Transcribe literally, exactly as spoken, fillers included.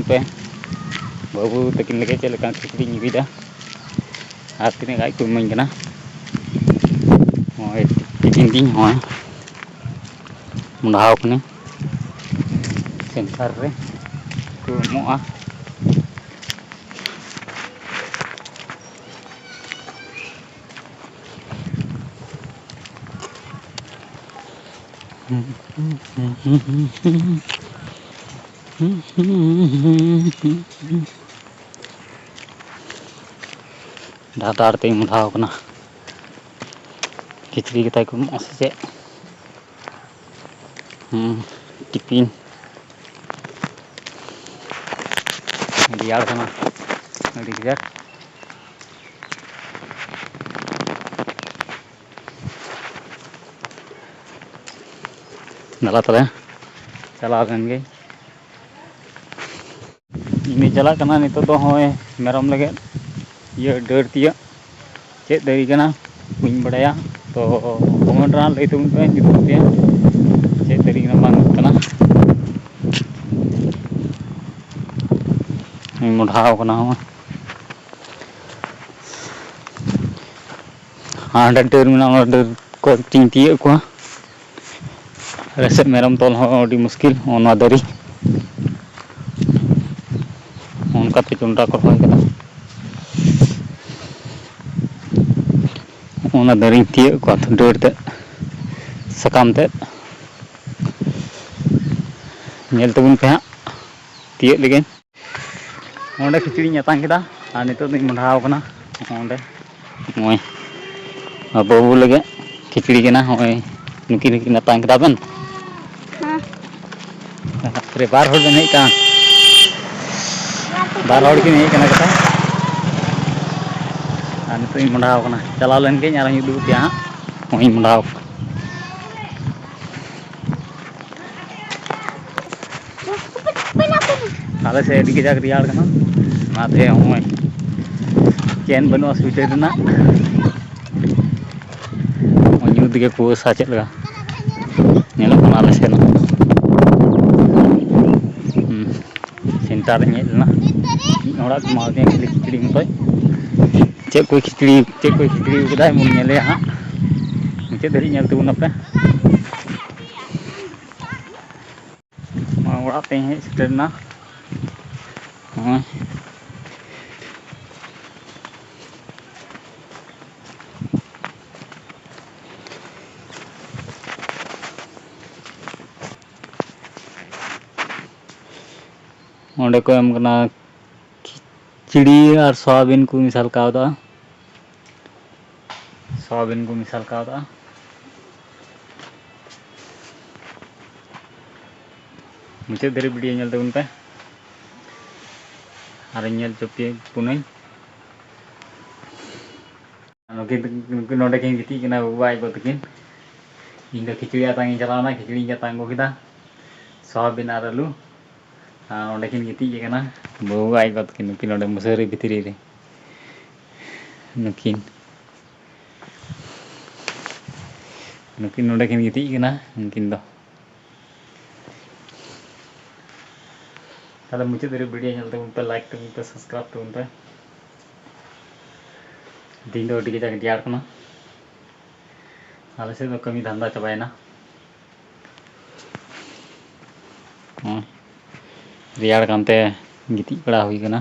ᱯᱮ ᱵᱟᱹᱵᱩ ᱛᱟᱹᱠᱤᱱ ᱞᱟᱹᱜᱤᱫ ᱪᱮᱫ ᱞᱮᱠᱟ ᱠᱷᱤᱪᱲᱤᱧ ᱟᱹᱜᱩᱭᱮᱫᱟ ᱟᱨ ᱛᱤᱱᱟᱹᱜ ᱜᱟᱱ ᱠᱚ ᱤᱢᱟᱹᱧ ᱠᱟᱱᱟ᱾ ᱱᱚᱜᱼᱚᱭ ᱴᱤᱯᱷᱤᱱ ᱛᱤᱧ ᱱᱚᱜᱼᱚᱭ ᱢᱚᱸᱰᱷᱟᱣ ᱠᱟᱹᱱᱟᱹᱧ᱾ ᱥᱮᱱᱴᱟᱨ ᱨᱮ ᱠᱚ ᱮᱢᱚᱜᱼᱟ᱾ ᱰᱟᱦᱟᱨ ᱰᱟᱦᱟᱨ ᱛᱮᱧ ᱢᱚᱸᱰᱷᱟᱣ ᱠᱟᱱᱟ᱾ ᱠᱷᱤᱪᱲᱤ ᱜᱮᱛᱟᱭ ᱠᱚ ᱮᱢᱚᱜᱼᱟ ᱥᱮ ᱪᱮᱫ? ᱦᱩᱸ, ᱴᱤᱯᱤᱱ᱾ ᱨᱮᱭᱟᱲ ᱠᱟᱱᱟ ᱟᱹᱰᱤ ᱠᱟᱡᱟᱠ᱾ ᱫᱟᱞᱟ ᱛᱟᱞᱮ ᱪᱟᱞᱟᱣ ᱞᱮᱱ ᱜᱮ᱾ ᱤᱧ ᱪᱟᱞᱟᱜ ᱠᱟᱱᱟ ᱱᱤᱛᱚᱜ ᱫᱚ ᱱᱚᱜᱼᱚᱭ ᱢᱮᱨᱚᱢ ᱞᱟᱹᱜᱤᱫ ᱤᱭᱟᱹ ᱰᱟᱹᱨ ᱛᱤᱭᱟᱹᱜ᱾ ᱪᱮᱫ ᱫᱟᱨᱮ ᱠᱟᱱᱟ ᱵᱟᱹᱧ ᱵᱟᱲᱟᱭᱟ, ᱛᱚ ᱠᱚᱢᱮᱱᱴ ᱨᱮ ᱦᱟᱸᱜ ᱞᱟᱹᱭ ᱛᱟᱵᱚᱱ ᱯᱮ ᱧᱩᱛᱩᱢ ᱛᱮ ᱪᱮᱫ ᱫᱟᱨᱮ ᱠᱟᱱᱟ ᱵᱟᱝ ᱠᱟᱱᱟ᱾ ᱤᱧ ᱢᱚᱰᱷᱟᱣ ᱠᱟᱱᱟ ᱦᱚᱸ᱾ ᱦᱟᱸᱰᱮ ᱰᱟᱹᱨ ᱢᱮᱱᱟᱜᱼᱟ, ᱚᱱᱟ ᱰᱟᱹᱨ ᱠᱚ ᱛᱤᱧ ᱛᱤᱭᱟᱹᱜ ᱠᱚᱣᱟ᱾ ᱟᱞᱮ ᱥᱮᱫ ᱢᱮᱨᱚᱢ ᱛᱚᱞ ᱦᱚᱸ ᱟᱹᱰᱤ ᱢᱩᱥᱠᱤᱞ᱾ ᱚᱱᱟ ᱫᱟᱨᱮ, ᱚᱱᱠᱟᱛᱮ ᱡᱚᱱᱰᱨᱟ ᱠᱚ ᱨᱚᱦᱚᱭ ᱠᱟᱫᱟ᱾ ᱚᱱᱟ ᱫᱟᱨᱮᱧ ᱛᱤᱭᱟᱹᱜ ᱠᱚᱣᱟ ᱰᱟᱹᱨ ᱛᱮᱫ, ᱥᱟᱠᱟᱢ ᱛᱮᱫ᱾ ᱧᱮᱞ ᱛᱟᱵᱚᱱ ᱯᱮ ᱦᱟᱸᱜ, ᱛᱤᱭᱟᱹᱜ ᱞᱮᱜᱮᱧ᱾ ᱚᱸᱰᱮ ᱠᱷᱤᱪᱲᱤᱧ ᱟᱛᱟᱝ ᱠᱮᱫᱟ ᱟᱨ ᱱᱤᱛᱚᱜ ᱫᱚᱧ ᱢᱚᱸᱰᱷᱟᱣ ᱠᱟᱱᱟ᱾ ᱚᱸᱰᱮ ᱱᱚᱜᱼᱚᱭ ᱟᱨ ᱵᱟᱹᱵᱩ ᱞᱟᱹᱜᱤᱫ ᱠᱷᱤᱪᱲᱤ ᱠᱟᱱᱟ᱾ ᱱᱚᱜᱼᱚᱭ ᱱᱩᱠᱤᱱ ᱱᱩᱠᱤᱱ ᱟᱛᱟᱝ ᱠᱮᱫᱟ ᱵᱮᱱ᱾ ᱦᱮᱸ᱾ ᱵᱟᱯᱨᱮ, ᱵᱟᱨ ᱦᱚᱲ ᱵᱮᱱ ᱦᱮᱡ ᱠᱟᱱ᱾ ᱵᱟᱨ ᱦᱚᱲ ᱠᱤᱱ ᱦᱮᱡ ᱠᱟᱱᱟ ᱠᱟᱛᱷᱟ᱾ ᱟᱨ ᱱᱤᱛᱚᱜ ᱤᱧ ᱢᱚᱸᱰᱷᱟᱣ ᱠᱟᱱᱟ, ᱪᱟᱞᱟᱣ ᱞᱮᱱ ᱜᱤᱧ ᱟᱨ ᱦᱚᱸᱧ ᱩᱫᱩᱜ ᱟᱯᱮᱭᱟ ᱦᱟᱸᱜ᱾ ᱱᱚᱜᱼᱚᱭ ᱤᱧ ᱢᱚᱸᱰᱷᱟᱣ ᱠᱟᱱᱟ᱾ ᱟᱞᱮ ᱥᱮᱫ ᱟᱹᱰᱤ ᱠᱟᱡᱟᱠ ᱨᱮᱭᱟᱲ ᱠᱟᱱᱟ, ᱚᱱᱟᱛᱮ ᱱᱚᱜᱼᱚᱭ ᱪᱮᱱ ᱵᱟᱹᱱᱩᱜᱼᱟ ᱥᱩᱭᱮᱴᱟᱨ ᱨᱮᱱᱟᱜ᱾ ᱱᱚᱜᱼᱚᱭ ᱧᱩᱛ ᱜᱮ ᱠᱩᱣᱟᱹᱥᱟ ᱪᱮᱫ ᱞᱮᱠᱟ ᱧᱮᱞᱚᱜ ᱠᱟᱱᱟ ᱟᱞᱮ ᱥᱮᱫ᱾ ᱦᱩᱸ, ᱥᱮᱱ ᱪᱟᱨ ᱤᱧ ᱦᱮᱡ ᱞᱮᱱᱟ᱾ ᱢᱤᱫ ᱦᱚᱲᱟᱜ ᱠᱚ ᱮᱢᱟ ᱫᱤᱧᱟ ᱠᱷᱟᱹᱞᱤ ᱠᱷᱤᱪᱲᱤ ᱢᱚᱛᱚᱡ᱾ ᱪᱮᱫ ᱠᱚᱭ ᱠᱷᱤᱪᱲᱤ, ᱪᱮᱫ ᱠᱚᱭ ᱠᱷᱤᱪᱲᱤ ᱠᱟᱫᱟᱭ, ᱵᱚᱱ ᱧᱮᱞᱮᱭᱟ ᱦᱟᱸᱜ᱾ ᱢᱩᱪᱟᱹᱫ ᱫᱷᱟᱹᱨᱤᱡ ᱧᱮᱞ ᱛᱟᱵᱚᱱ ᱟᱯᱮ᱾ ᱱᱚᱣᱟ ᱚᱲᱟᱜ ᱛᱮᱧ ᱦᱮᱡ ᱥᱮᱴᱮᱨ ᱮᱱᱟ᱾ ᱱᱚᱜᱼᱚᱭ᱾ ᱚᱸᱰᱮ ᱠᱚ ᱮᱢ ᱠᱟᱱᱟ ᱠᱷᱤᱪᱲᱤ ᱟᱨ ᱥᱚᱣᱟᱵᱤᱱ ᱠᱚ ᱢᱮᱥᱟᱞ ᱠᱟᱣᱫᱟ᱾ ᱥᱚᱣᱟᱵᱤᱱ ᱠᱚ ᱢᱮᱥᱟᱞ ᱠᱟᱣᱫᱟ᱾ ᱢᱩᱪᱟᱹᱫ ᱫᱷᱟᱹᱨᱤᱡ ᱵᱷᱤᱰᱤᱭᱳ ᱧᱮᱞ ᱛᱟᱵᱚᱱ ᱯᱮ᱾ ᱟᱨᱤᱧ ᱧᱮᱞ ᱦᱚᱪᱚ ᱯᱮ ᱯᱩᱱᱟᱹᱧ᱾ ᱱᱩᱠᱤᱱ, ᱱᱩᱠᱤᱱ ᱱᱚᱰᱮ ᱠᱤᱱ ᱜᱤᱛᱤᱡ ᱠᱟᱱᱟ, ᱵᱟᱵᱟ ᱟᱡ ᱜᱚ ᱛᱟᱹᱠᱤᱱ᱾ ᱤᱧ ᱫᱚ ᱠᱷᱤᱪᱲᱤ ᱟᱛᱟᱝ ᱤᱧ ᱪᱟᱞᱟᱣ ᱮᱱᱟ, ᱠᱷᱤᱪᱲᱤᱧ ᱟᱛᱟᱝ ᱟᱹᱜᱩ ᱠᱮᱫᱟ, ᱥᱚᱣᱟᱵᱤᱱ ᱟᱨ ᱟᱹᱞᱩ᱾ ᱟᱨ ᱚᱸᱰᱮ ᱠᱤᱱ ᱜᱤᱛᱤᱡ ᱠᱟᱱᱟ, ᱵᱟᱵᱟ ᱟᱡ ᱜᱚ ᱛᱟᱹᱠᱤᱱ, ᱱᱩᱠᱤᱱ ᱱᱚᱰᱮ ᱢᱚᱥᱟᱨᱤ ᱵᱷᱤᱛᱨᱤ ᱨᱮ᱾ ᱱᱩᱠᱤᱱ, ᱱᱩᱠᱤᱱ ᱱᱚᱰᱮ ᱠᱤᱱ ᱜᱤᱛᱤᱡ ᱠᱟᱱᱟ, ᱩᱱᱠᱤᱱ ᱫᱚ᱾ ᱛᱟᱦᱞᱮ ᱢᱩᱪᱟᱹᱫ ᱫᱷᱟᱹᱨᱤᱡ ᱵᱷᱤᱰᱤᱭᱳ ᱧᱮᱞ ᱛᱟᱵᱚᱱ ᱯᱮ, ᱞᱟᱭᱤᱠ ᱛᱟᱵᱚᱱ ᱯᱮ, ᱥᱟᱵᱥᱠᱨᱟᱭᱤᱵ ᱛᱟᱵᱚᱱ ᱯᱮ᱾ ᱛᱮᱦᱮᱧ ᱫᱚ ᱟᱹᱰᱤ ᱠᱟᱡᱟᱠ ᱨᱮᱭᱟᱲ ᱠᱟᱱᱟ᱾ ᱟᱞᱮ ᱥᱮᱫ ᱫᱚ ᱠᱟᱹᱢᱤ ᱫᱷᱟᱱᱫᱟ ᱪᱟᱵᱟᱭᱮᱱᱟ᱾ ᱦᱚᱸ, ᱨᱮᱭᱟᱲ ᱠᱟᱱᱛᱮ ᱜᱤᱛᱤᱡ ᱵᱟᱲᱟ ᱦᱩᱭ ᱠᱟᱱᱟ᱾